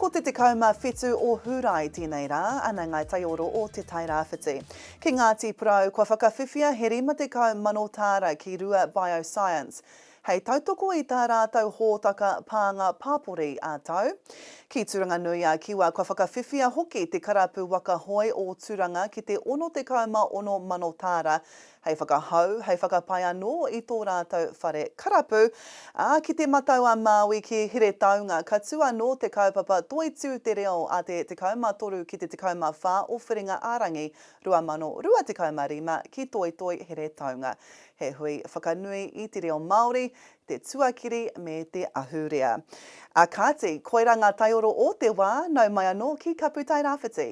Ko te 17 o Hūrae tēnei rā, ana Ngāi Taioro o Te Tairāwhiti. Ki Ngāti Porou, kua whakawhiwhia he 50,000 tāra ki Rua Bioscience hei tautoko i tā rātou hōtaka pānga pāpori ā-tau. Ki Tūranganui-a-Kiwa, kua whakawhiwhia hoki te karapu waka hoe o Tūranga ki te 66,000 tāra hei whakahou, hei whakapai anō i tō rātou whare karapu, ā, ki Te Matau-a-Māui ki Heretaunga, ka tū anō te kaupapa Toitū te Reo a te 13 ki te 14 o Whiringa-ā-rangi 2025 ki Toitoi Heretaunga. He hui whakanui i te reo Māori, te tuakiri me te ahurea. A kāti, koirā ngā taioro o te wā, nau mai anō ki Kapu Tairāwhiti.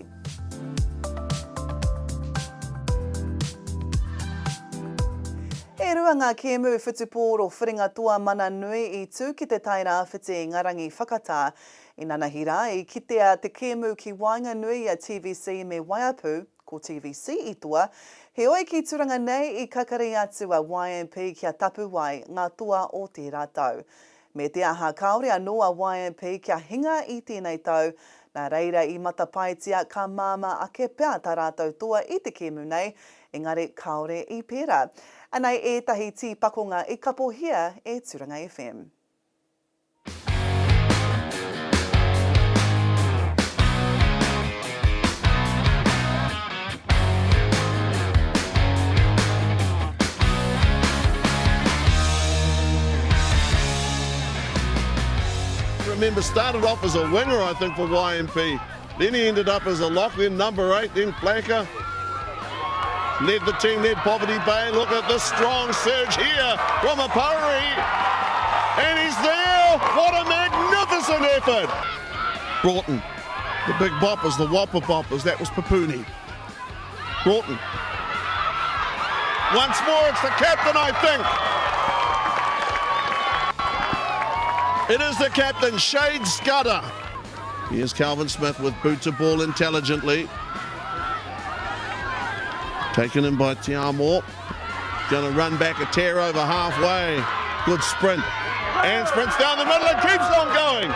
E rua ngā kēmu whutupōro whiringa toa mana nui i tū ki te Tairāwhiti i ngā rangi whakatā. Inanahi rā, i kitea te kēmu ki waenganui i a TVC me Waiapu, Ko TVC i toa, heoi ki Turanga nei i kakari atu a YMP kia tapuwae ngā toa o tērā tau. Me te aha kāore anō a YMP kia hinga i tēnei tau, nā reira i matapaetia ka māmā ake pea tā rātou toa i te kēmu nei, engari kāore i pērā. Anei ētahi tīpakonga i kapohia e Turanga FM. Remember, started off as a winger, I think, for YMP. Then he ended up as a lock, then number eight, then flanker. Led the team, led Poverty Bay. Look at this strong surge here from Apari. And he's there. What a magnificent effort. Broughton, the big boppers, the whopper boppers. That was Papuni. Broughton. Once more, it's the captain, I think. It is the captain, Shade Scudder. Here's Calvin Smith with boot to ball intelligently. Taken in by Tiamo. Going to run back a tear over halfway. Good sprint. And sprints down the middle and keeps on going.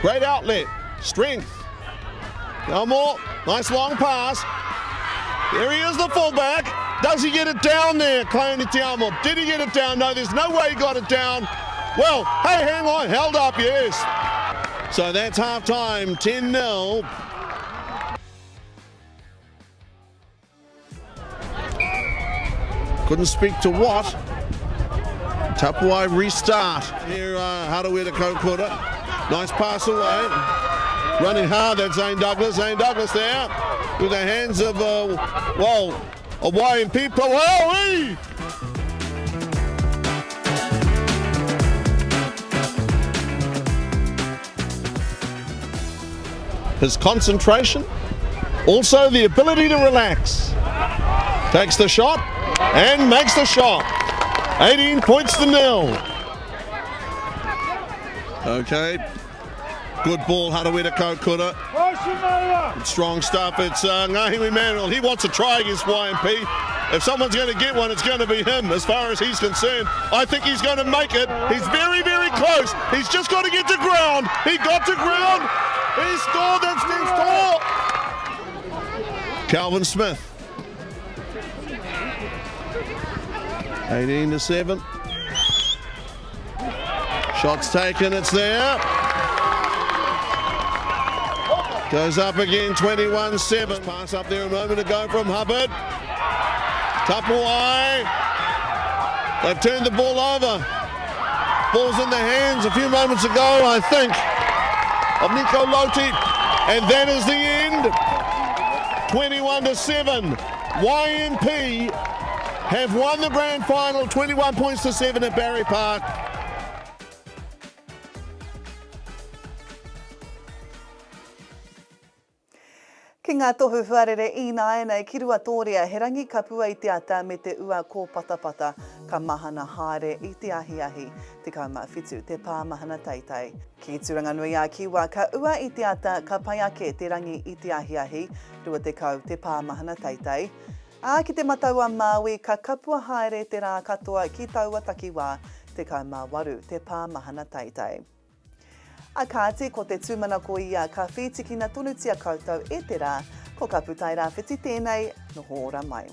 Great outlet. Strength. Tiamo. Nice long pass. There he is, the fullback. Does he get it down there, Clayton Tiamo? Did he get it down? No, there's no way he got it down. Well, hey, hang on. Held up, yes. So that's half time, 10 0. Couldn't speak to what. Tapuai restart. Here, uh, Harawira Kokura. Nice pass away. Running hard, that's Zane Douglas. Zane Douglas there with the hands of, uh, well, a YMP pro. Oh, His concentration, also the ability to relax. Takes the shot and makes the shot. 18 points to nil. Okay. Good ball, Harawira Kokura. Strong stuff. It's uh, Ngahiwi Manuel. He wants a try against YMP. If someone's going to get one, it's going to be him as far as he's concerned. I think he's going to make it. He's very, very close. He's just got to get to ground. He got to ground. He scored. That's next door. Calvin Smith. 18 to 7. Shots taken, it's there. Goes up again, 21-7. Pass up there a moment ago from Hubbard. Tapuai. They've turned the ball over. Ball's in the hands a few moments ago, I think, of Nico Loti. And that is the end. 21 to 7. YMP have won the grand final 21 points to 7 at Barry Park. Ki ngā tohu huarere ināianei ki Ruatōria, he rangi kapua i te ata me te ua kōpatapata ka mahana haere i te ahiahi. 17 te pā mahana teitei. Ki Tūranganui-ā-Kiwa, ka ua i te ata, ka pai ake te rangi i te ahiahi, 20 te pā mahana teitei. Ā, ki Te Matau-a-Māui, ka kapua haere te rā katoa ki taua takiwā, 18 te pā mahana teitei. A kāti, ko te tūmanako ia ka whītikina tonutia koutou e te rā, ko Kapu Tairāwhiti tēnei, noho ora mai.